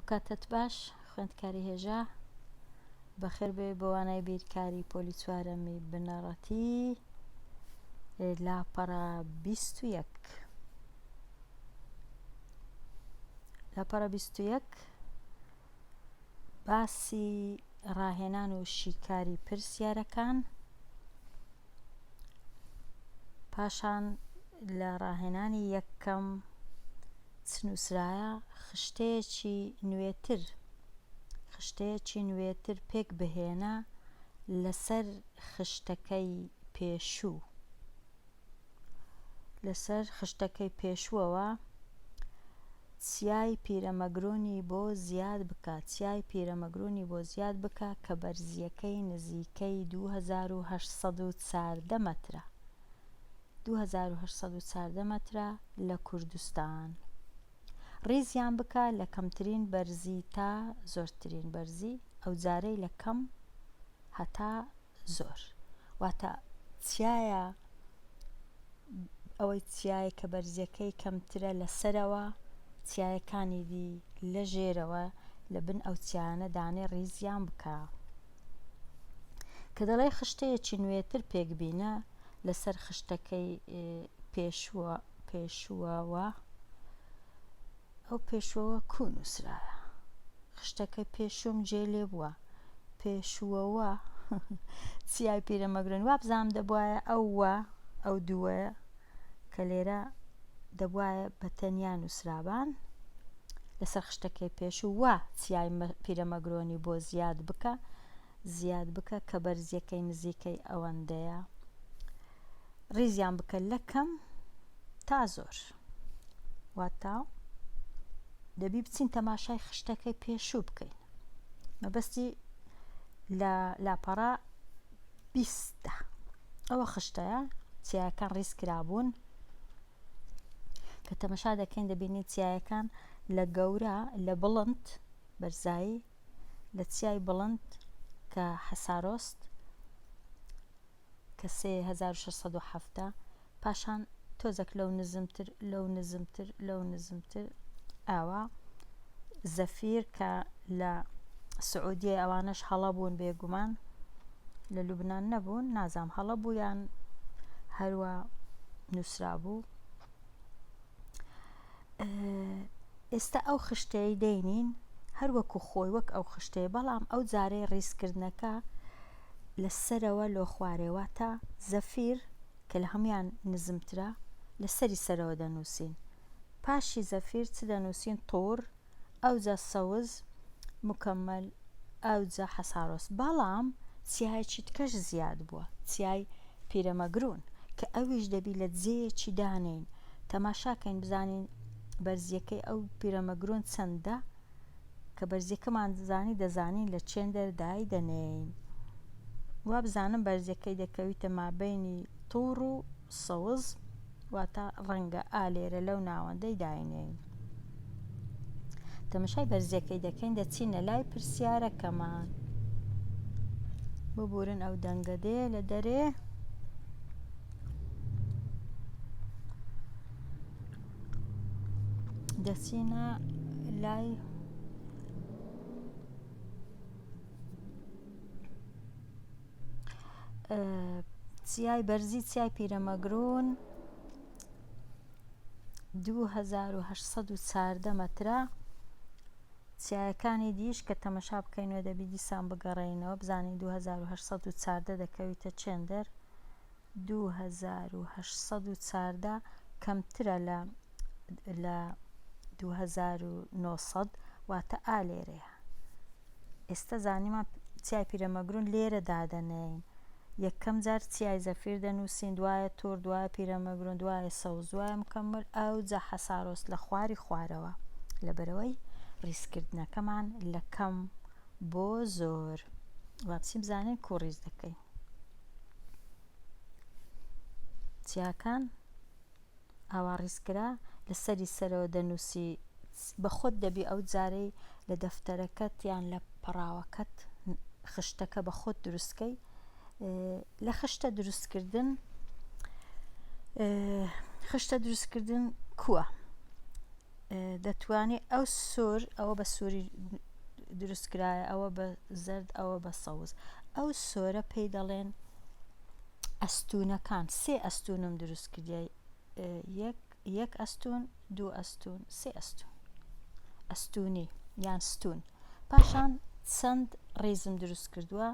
ئەوکاتەت باش خوێندکاری هێژا بەخێر بێ بۆ وانای بیرکاری پۆلی چوارەمی بنەڕەتی لاپەڕە 21 لاپەڕە 21 باسی ڕاهێنان و شیکاری پرسیارەکان پاشان لە ڕاهێنانی یەکەم چ نووسرایە خشتەیەکی نوێتر خشتەیەکی نوێتر پێک بهێنە لەسەر خشتەکەی پێشوو لەسەر خشتەکەی پێشووەوە چیای پیرەمەگرونی بۆ زیاد بکە چیای پیرەمەگرونی بۆ زیاد بکە کە بەرزییەکەی نزیکەی 2814 مەترە 2814 مەترە لە کوردستان ڕیزیان بکە لە کەمترین بەرزی تا زۆرترین بەرزی ئەوجارەی لە کەم هەتا زۆر واتە چیایە ئەوەی چیایە کە بەرزیەکەی کەمترە لە سەرەوە چیایەکانی دی لە ژێرەوە لە بن ئەو چیانە دانێ ڕیزیان بکە کە دەڵێ خشتەیەکی نوێتر پێکبینە لەسەر خشتەکەی پێشووە پێشووەوە ئەو پێشوەوە کوو نووسرایە؟ خشتەکەی پێشووم جێ لێ بووە. پێشووەوە چیای پیرەمەگرون وابزانم دەبوایە ئەو وە ئەو دووەیە کە لێرە دەبوایە بە تەنیا نووسرابان لەسەر خشتەکەی پێشوو وە چیای پیرەمەگرۆنی بۆ زیاد بکە زیاد بکە کە بەرزیەکەی نزیکەی ئەوەندەیە ڕیزیان بکە لە کەم تا زۆر واتە دەبی بچین تەماشای خشتەکەی پێشوو بکەین مەبەستی لە لاپەڕە بیستە ئەوە خشتەیە چیاکان ڕیز کرابوون کە تەمەشا دەکەین دەبینین چیایەکان لە گەورە لە بڵند بەرزایی لە چیای بڵند کە حەسارۆست کە 3617 پاشان تۆزەک لەو نزمتر لەو نزمتر لەو نزمتر ئاوا زەفیر کە لە سعودیە ئەوانەش هەڵە بوون بێگومان لە لوبناان نەبوون نازام هەڵە بوو یان هەروە نووسرابوو ئێستا ئەو خشتەیە دەینین هەر وەکو خۆی وەک ئەو خشتەیە بەڵام ئەو جارەی ڕیزکردنەکە لە سەرەوە لۆ خوارێ واتە زەفیر کە لە هەموان نزمترە لە سەری سەرەوە دەنووسین پاشی زەفیر چ دەنووسین طور ئەوجا سەوز مکمل ئەوجا حەسارۆس بەڵام چیایەکی تکەش زیاد بووە چیای پیرەمەگرون کە ئەویش دەبی لە جێیەکی دانێین تەماشاکەین بزانین بەرزیەکەی ئەو پیرەمەگرون چەندە کە بەرزیەکەمان زانی دەزانین لە چێندەر دای دەنێین وابزانم بەرزیەکەی دەکەویتە مابەینی توڕ و سەوز واتە ڕەنگە ئا لێرە لەو ناوەندەی داینێین تەمەشای بەرزیەکەی دەکەین دەچینە لای پرسیارەکەمان ببورن ئەو دەنگە دێ لە دەرێ دەچینە لای چیای بەرزی چیای پیرەمەگرون 2814 مەترە چیایەکانی دیش کە تەمەشا بکەینەوە دەبی دیسان بگەڕێینەوە بزانین 2814 دەکەویتە چێندەر 2814 کەمترە لە لە 2900 واتە ئا لێرەیە ئێستا زانیمان چیای پیرەمەگرون لێرە دادەنێین یەکەم جار چیای زەفیر دەنووسین دوایە تۆر دوایە پیرەمەگرون دوایە سەوز دوایە مکەمل ئەوجا حەسارۆس لە خواری خوارەوە لەبەرەوەی ڕیزکردنەکەمان لە کەم بۆ زۆر با بچین بزانین کو ڕیز دەکەین چیاکان ئاوا ڕیز کرا لە سەری سەرەوە دەنووسی بە خۆت دەبی ئەو جارەی لە دەفتەرەکەت یان لە پەڕاوەکەت خشتەکە بە خۆت دروستکەی لە خشتە دروستکردن خشتە دروستکردن کووە؟ دەتوانی ئەو سوور ئەوە بە سووری دروست کرایە ئەوە بە زەرد ئەوە بە سەوز ئەو سۆرە پێی دەڵێن ئەستونەکان سێ ئەستونم دروست کردیە یەک یەک ئەستون دوو ئەستون سێ ئەستون ئەستونی یان ستون پاشان چەند ڕیزم دروست کردووە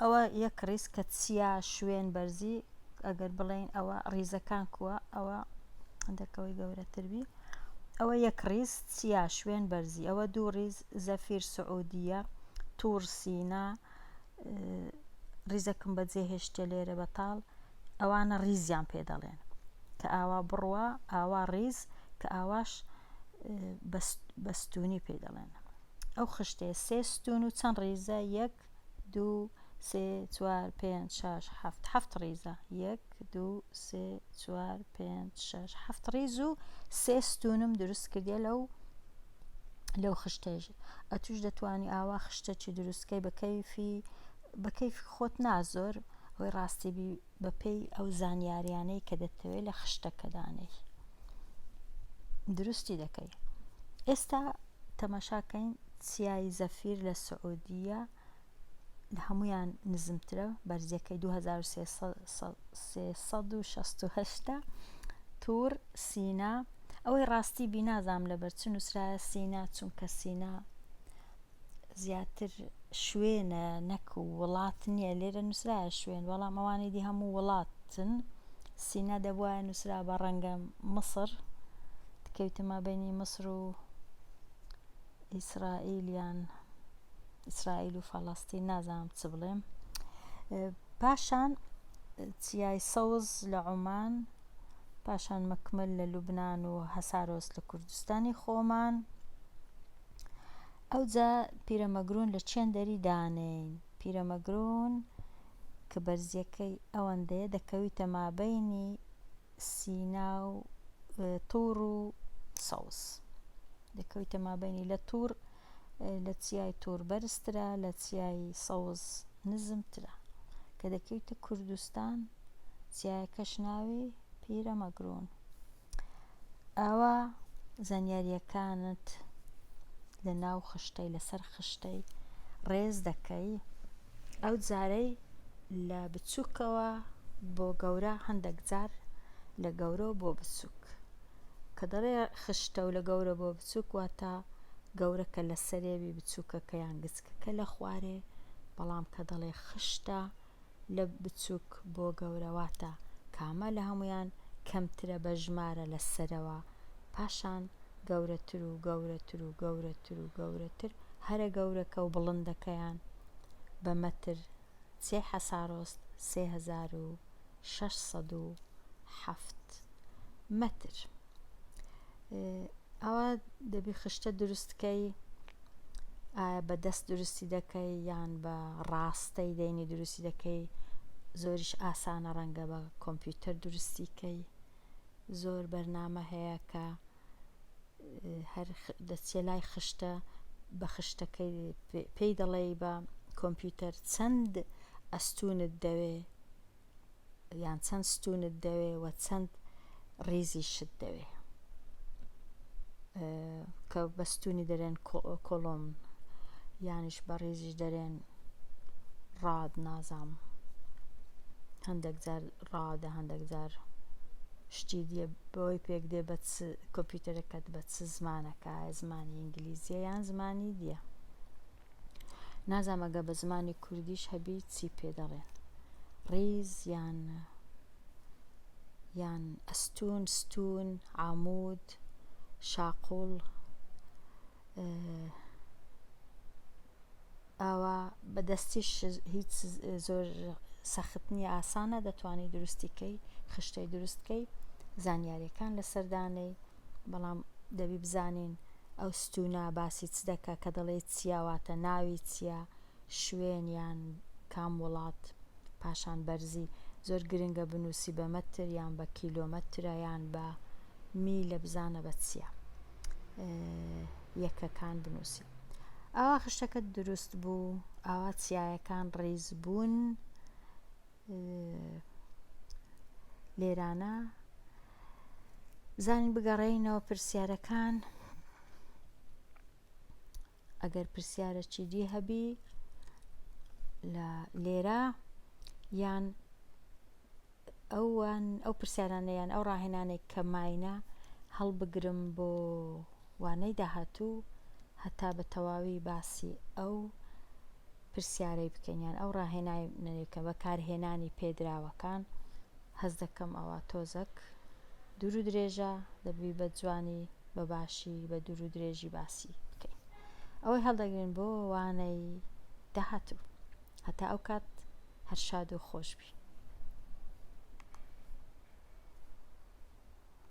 ئەوە یەک ڕیز کە چیا شوێن بەرزی ئەگەر بڵێین ئەوە ڕیزەکان کووە ئەوە هەندێکەوەی گەورەتر بی ئەوە یەک ڕیز چیا شوێن بەرزی ئەوە دوو ڕیز زەفیر سعودیە تور سینا ڕیزەکم بەجێ هێشتە لێرە بەتاڵ ئەوانە ڕیزیان پێ دەڵێن کە ئاوا بڕوا ئاوا ڕیز کە ئاواش بەستونی پێ دەڵێن ئەو خشتەیە سێ ستوون و چەند ڕیزە یەک دوو سێ چوار پێنج شەش حەفت حەفت ڕیزە یەک دوو سێ چوار پێنج شەش حەفت ڕیز و سێ ستونم دروست کردیە لەو لەو خشتەیش ئەتوش دەتوانی ئاوا خشتەکی دروستکەی بە کەیفی بە کەیفی خۆت نازۆر ئەوەی ڕاستی بی بەپێی ئەو زانیاریانەی کە دەتەوێت لە خشتەکەدانەی دروستی دەکەی ئێستا تەماشاکەین چیای زەفیر لە سعودیە لە هەمویان نزمترە بەرزیەکەی 2368 تور سینا ئەوەی ڕاستی بی نازانم لەبەر چ نووسرایە سینا چونکە سینا زیاتر شوێنە نەک وڵات نییە لێرە نووسرایە شوێن بەڵام ئەوانی دی هەموو وڵاتن سینا دەبواە نووسرا بە ڕەنگە مصر دکەویتە مابینی مصر و ئیسرائیل یان ئیسرائیل و فەڵەستین نازانم چ بڵێم پاشان چیای سەوز لە عومان پاشان مەکمل لە لوبناان و هەسارۆس لە کوردستانی خۆمان ئەوجا پیرەمەگرون لە چێندەری دانێین پیرەمەگرون کە بەرزیەکەی ئەوەندەیە دەکەویتە مابەینی سینا و تور و سەوز دەکەویتە مابەینی لە تور لە چیای تور بەرزترە لە چیای سەوز نزمترە کە دەکەویتە کوردستان چیایەکەش ناوی پیرەمەگرون ئاوا زانیاریەکانت لە ناو خشتەی لەسەر خشتەی ڕێز دەکەی ئەو جارەی لە بچووکەوە بۆ گەورە هەندێک جار لە گەورەوە بۆ بچووک کە دەڵێ خشتە و لە گەورە بۆ بچووک واتە گەورەکە لە سەرێوی بچووکەکە یان گچکەکە لە خوارێ بەڵام کە دەڵێ خشتە لە بچوک بۆ گەورە واتە کامە لە هەموویان کەمترە بە ژمارە لە سەرەوە پاشان گەورەتر و گەورەتر و گەورەتر و گەورەتر هەرە گەورەکە و بڵندەکەیان بە مەتر چێ حەسارۆست 3607 مەتر. ئەوە دەبی خشتە دروست کەی ئایا بە دەست دروستی دەکەی یان بە ڕاستەی دەینی دروستی دەکەی زۆریش ئاسانە ڕەنگە بە کۆمپیوتەر دروستی کەی زۆر بەرنامە هەیە کە هەر دەچێ لای خشتە بە خشتەکەی پێی دەڵێی بە کۆمپیوتەر چەند ئەستونت دەوێ یان چەند ستونت دەوێ و چەند ڕیزیشت دەوێ کە بە ستونی دەرێن کۆڵۆم یانیش بە ڕیزیش دەرێن ڕاد نازام هەندێک جار ڕادە هەندێک جار شتی دیە بەوەی پێک دێ بە چ کۆمپیوتەرەکەت بە چ زمانەکە زمانی ئینگلیزیە یان زمانی دیە نازانم ئەگەر بە زمانی کوردیش هەبی چی پێ دەڵێن ڕیز یان یان ئەستون ستون عامود شاقوڵ ئاوا بەدەستیش هیچ زۆر سەخت نییە ئاسانە دەتوانی دروستی کەی خشتەی دروست کەی زانیاریەکان لەسەر دانێی بەڵام دەبی بزانین ئەو ستوونە باسی چ دەکا کە دەڵێی چیا واتە ناوی چیا شوێن یان کام وڵات پاشان بەرزی زۆر گرنگە بنووسی بە مەتر یان بە کیلۆمەترە یان بە میلە بزانە بە چیە یەکەکان بنووسی ئاوا خشتەکەت دروست بوو ئاوا چیایەکان ڕیز بوون لێرانە. بزانین بگەڕێینەوە پرسیارەکان ئەگەر پرسیارەکی دی هەبی لە لێرە یان ئەوان ئەو پرسیارانە یان ئەو ڕاهێنانێک کە ماینە هەڵبگرم بۆ وانەی داهاتوو هەتا بە تەواوی باسی ئەو پرسیارەی بکەین یان ئەو ڕاهێنانەی کە بەکارهێنانی پێدراوەکان هەست دەکەم ئەوە تۆزەک دوور و درێژە دەبی بە جوانی بە باشی بە دوور و درێژی باسی بکەین ئەوەی هەڵدەگرین بۆ وانەی داهاتوو هەتا ئەو کات هەر شاد و خۆش بی.